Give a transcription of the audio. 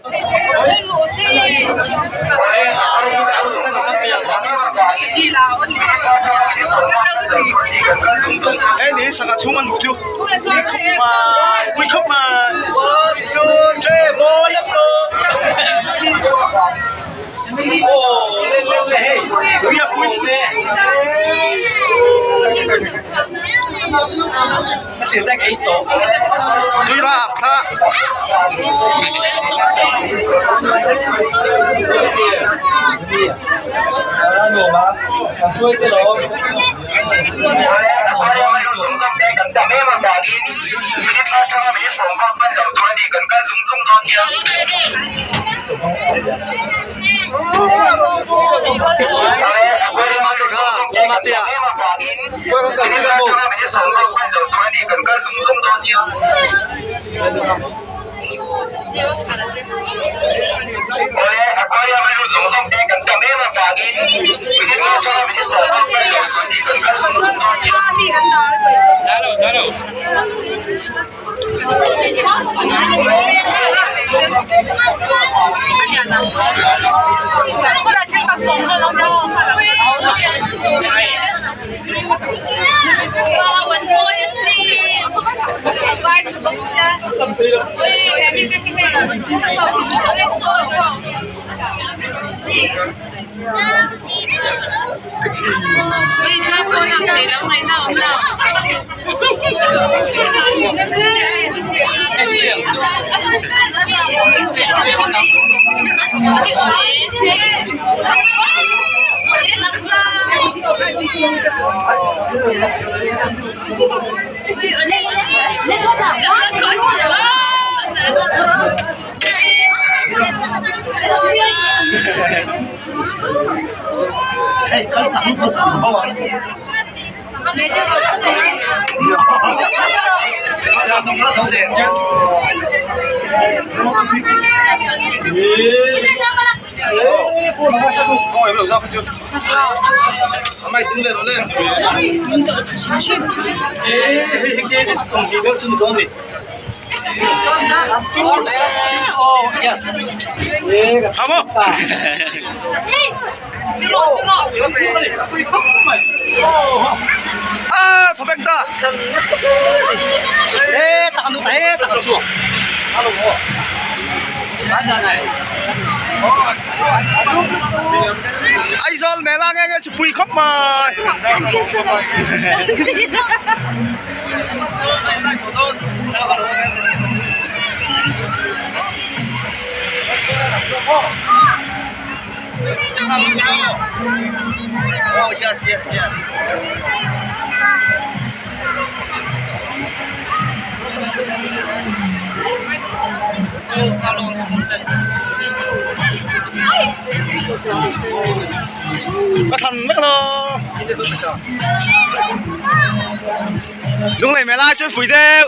Hei ni sangha chhung an luh chu pui khawp mai one two three ball up to aw le le le hei pui a pui hle. Tuirah thla Hei kal chak lutuk bo ang. Aizawl mela nge nge chu pui khawp mai. Oh yes yes yes. Ka thlan vek lo. Lunglei mela chuan pui deuh.